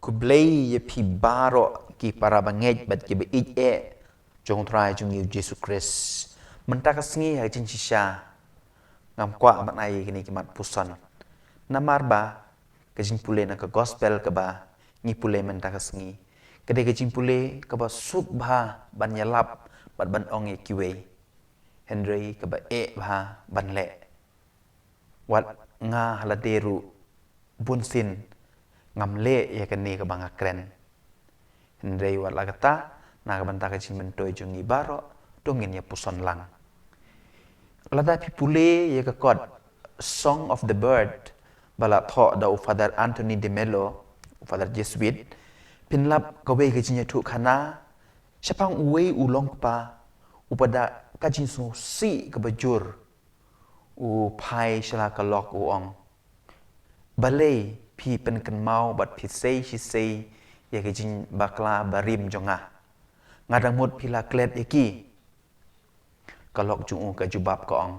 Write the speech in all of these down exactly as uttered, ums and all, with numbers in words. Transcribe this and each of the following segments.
Khublei ïa phi baroh ki para bangeit bad ki ba ïeit eh jong U Trai jong ngi U Jisu Khrist. Mynta ka sngi ha ka jingshisha ngam kwah ban ai kine ki mat puson. Namar ba ka jingpule na ka gospel kaba ngi pule mynta ka sngi ka dei ka jingpule kaba suk bha ban ïalap bad ban ong ïa kiwei. Hynrei kaba eh bha ban leh. Wat nga ha lade ruh bun sien ngam leh ïa kane kaba nga kren. Hynrei wat la kata, na ka bynta ka jingmyntoi jong ngi baroh, to ngin ïa puson lang. Lada phi pule ïa ka kot Song of the Bird ba la thoh da u Father Anthony de Mello, u Father Jesuit, phin lap kawei ka jingïathuhkhana shaphang uwei u longkpa uba da ka jingsngewsih kaba jur. U phai sha la ka lok u ong, balei phi pynkynmaw bad phi sei shi sei ïa ki jingbakla barim jong nga? Nga dang mut phi la klet ïa ki. Ka lok jong u ka jubab ka ong,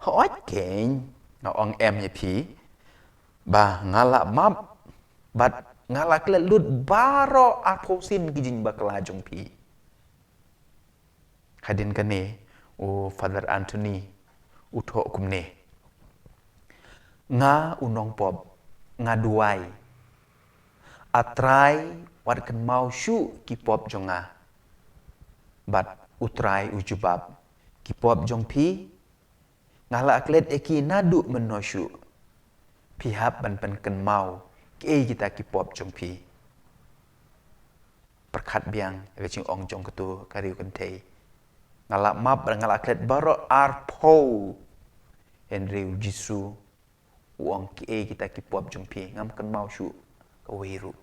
hooid keiñ, nga ong em ïa phi ba nga la map bad nga la klet lut baroh arphew sien ki jingbakla jong phi. Hadien kane u Father Anthony u thoh kumne, nga u nongpop, nga duwai, A Trai, wat kynmaw shuh ki pop jong nga. Bad U Trai u jubab, ki pop jong phi nga la klet ïa ki naduh mynno shuh. Phi hap ban pynkynmaw kiei kita ki pop jong phi. Pyrkhat biang ïa ka jingong jong katu ka riewkynthei. Nga la map bad nga la klet baroh arphew. Hynrei U Jisu u ong kiei kita ki pop jong phi, ngam kynmaw shuh kawei ruh.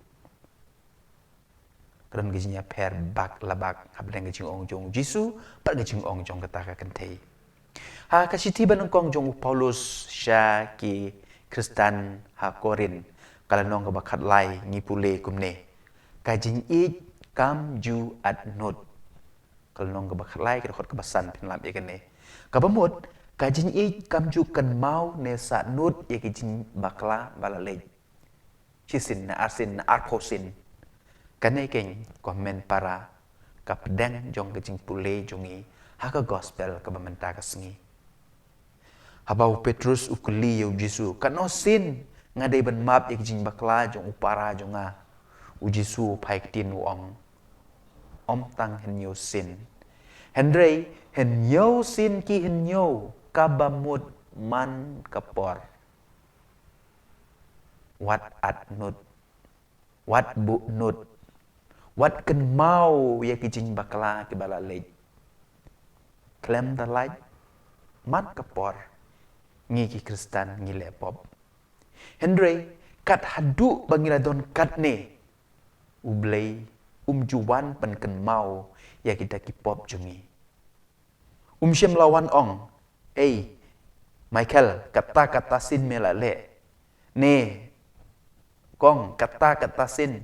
Ka don ka jingïapher bak la bak hapdeng ka jingong jong U Jisu bad ka jingong jong kata ka kynthei. Ha ka shithi banyngkong jong u Paulus sha ki Khristan ha Korinth, ka lynnong kaba khatlai ngi pule kumne, ka jingïeit kam ju at nud. Ka lynnong kaba khatlai ka dkhot kaba san phin lap ïa kane. Kaba mut, ka jingïeit kam ju kynmaw ne sah nud ïa ki jingbakla ba la leit. Shisien ne arsien ne arphew sien. Kane keiñ ko hynmen para ka pdeng jong ka jingpule jong ngi ha ka gospel kaba mynta ka sngi. Haba u Petrus u kylli ïa U Jisu, katno sien nga dei ban map ïa ki jingbakla jong u para jong nga? U Jisu u phai ktien u ong, ym tang hynñiew sien. Hynrei hynñiew sien ki hynñiew kaba mut man ka por. Wat at nud. Wat buh nud. Wat kynmaw ïa ki jingbakla kiba la leit. Khlem da lait man ka por, ngi ki Khristan ngi leh pop. Hynrei kat haduh ba ngi la don katne, U Blei um ju wan pynkynmaw ïa kita ki pop jong ngi. Um shym la wan ong, ei Michael, kata kata sien me la leh, ne kong, kata kata sien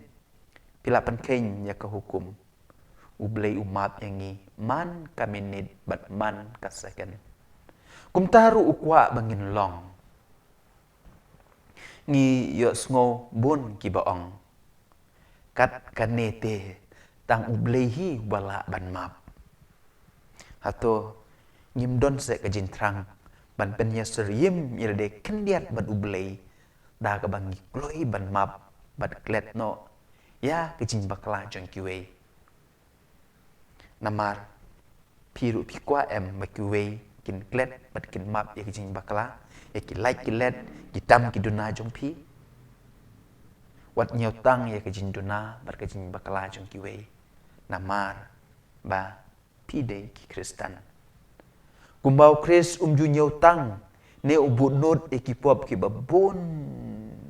phi la pynkheiñ ïa ka hukum. U Blei u map ïa ngi man ka minit bad man ka second. Kumta ruh u kwah ba ngin long. Ngi ïohsngew bun kiba ong, kat kane te tang U Blei hi uba lah ban map. Hato ngim don seh ka jingthrang ban pynïasyriem ïa lade khyndiat bad U Blei da kaba ngi kloi ban map bad klet noh ïa ka jingbakla jong kiwei? Namar phi ruh phi kwah em ba kiwei kin klet bad kin map ïa ki jingbakla, ïa ki lait ki let, ki tam ki duna jong phi? Wat ñiewtang ïa ki jingduna bad ki jingbakla jong kiwei. Namar ba phi dei ki Khristan. Kumba U Khrist um ju ñiewtang ne u buh nud ïa ki pop kiba bun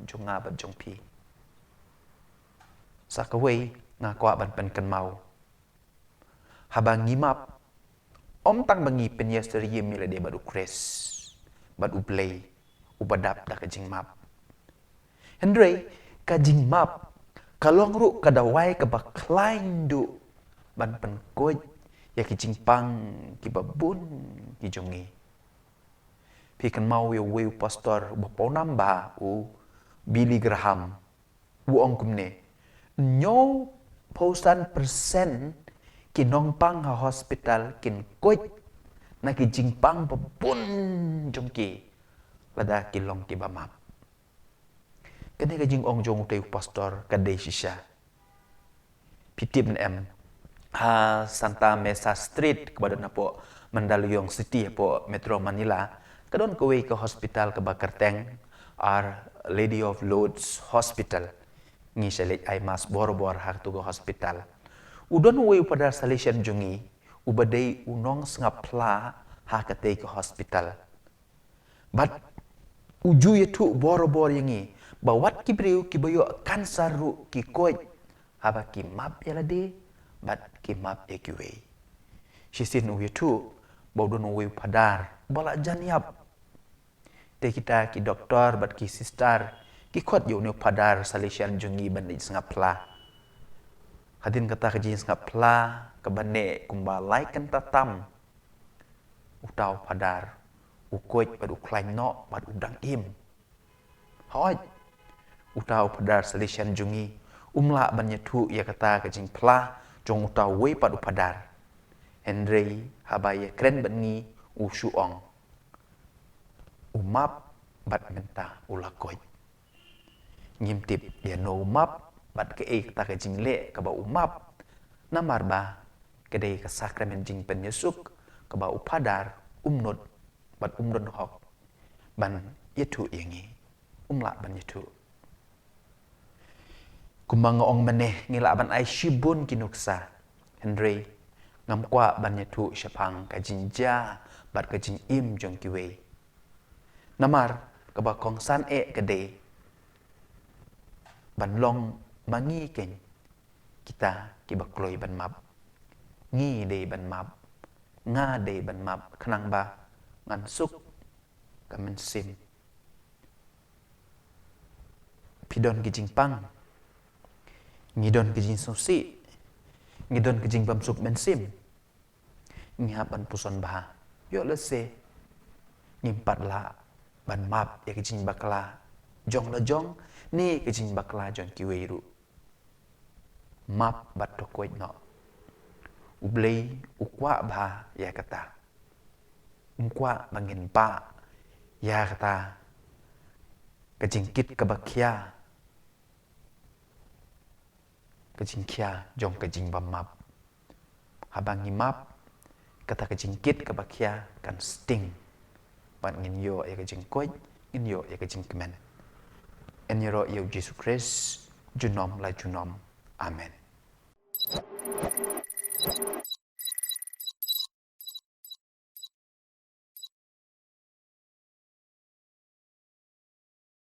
jong nga bad jong phi. Sa kawei nga kwah ban pynkynmaw. Haba ngi map, ym tang ba ngi pynïasyriem ïa lade bad U Khrist, bad U Blei uba dap da ka jingmap. Hynrei ka jingmap ka long ruh ka dawai kaba khlaiñ duh ban pynkhuid ïa ki jingpang kiba bun ki jong ngi. Phi kynmaw ïa uwei u pastor uba pawnam bha, u Billy Graham. U ong kumne, Hynñiewphew san percent ki nongpang ha hospital kin koit na ki jingpang babun jong ki lada ki long kiba map. Kane ka jingong jong utei u pastor ka dei shisha. Phi tip ne em, ha Santa Mesa Street kaba don hapoh Mandaluyong City hapoh Metro Manila, ka don kawei ka hospital kaba kyrteng Our Lady of Lourdes Hospital. Ngi sa leit ai mass borabor ha katu ka hospital. U don uwei u padar Salesian jong ngi uba dei u nongsngap phla ha katei ka hospital. Bad u ju ïathuh borabor ïa ngi ba wat ki briew kiba ïoh cancer ruh ki koit haba ki map ïa lade bad ki map ïa kiwei. Shisien u ïathuh ba u don uwei u padar uba la jan ïap. Te kita ki doktor bad ki sister ki khot ïa une u padar Salesian jong ngi ban leit sngap phla. Hadien kata ka jingsngap phla kaba neh kumba lai kynta tam, uta u padar u koit bad u khlaiñ noh bad u dang im. Hooid, uta u padar Salesian jong ngi um lah ban ïathuh ïa kata ka jingphla jong uta uwei pat u padar. Hynrei haba ïakren bad ngi u shu ong, u map bad mynta u la koit. Ngim tip ïano u map bad kaei kata ka jingleh kaba u map. Namar ba ka dei ka sakramen jingpynïasuk kaba u padar um nud bad um don hok ban ïathuh ïa ngi. Um lah ban ïathuh. Kumba nga ong mynne, ngi lah ban ai shibun ki nuksa. Hynrei ngam kwah ban ïathuh shaphang ka jingjia bad ka jingim jong kiwei. Namar kaba kongsan eh ka dei ban long ma ngi keiñ kita kiba kloi ban map. Ngi dei ban map, nga dei ban map khnang ba ngan suk ka mynsiem. Phi don ki jingpang, ngi don ki jingsngewsih, ngi don ki jingbymsuk mynsiem. Ngi hap ban puson bha. Ïoh lehse ngim pat lah ban map ïa ka jingbakla jong la jong ne ka jingbakla jong kiwei ruh. Map bad to koit noh. U Blei u kwah bha ïa kata. Um kwah ba ngin bah ïa kata ka jingkit kaba khia, ka jingkhia jong ka jingbymap. Haba ngi map, kata ka jingkit kaba khia kan sting. Bad ngin ïoh ïa ka jingkoit, ngin ïoh ïa ka jingkmen. Yn ïaroh ïa u Jisu Khrist junom la junom. Amen.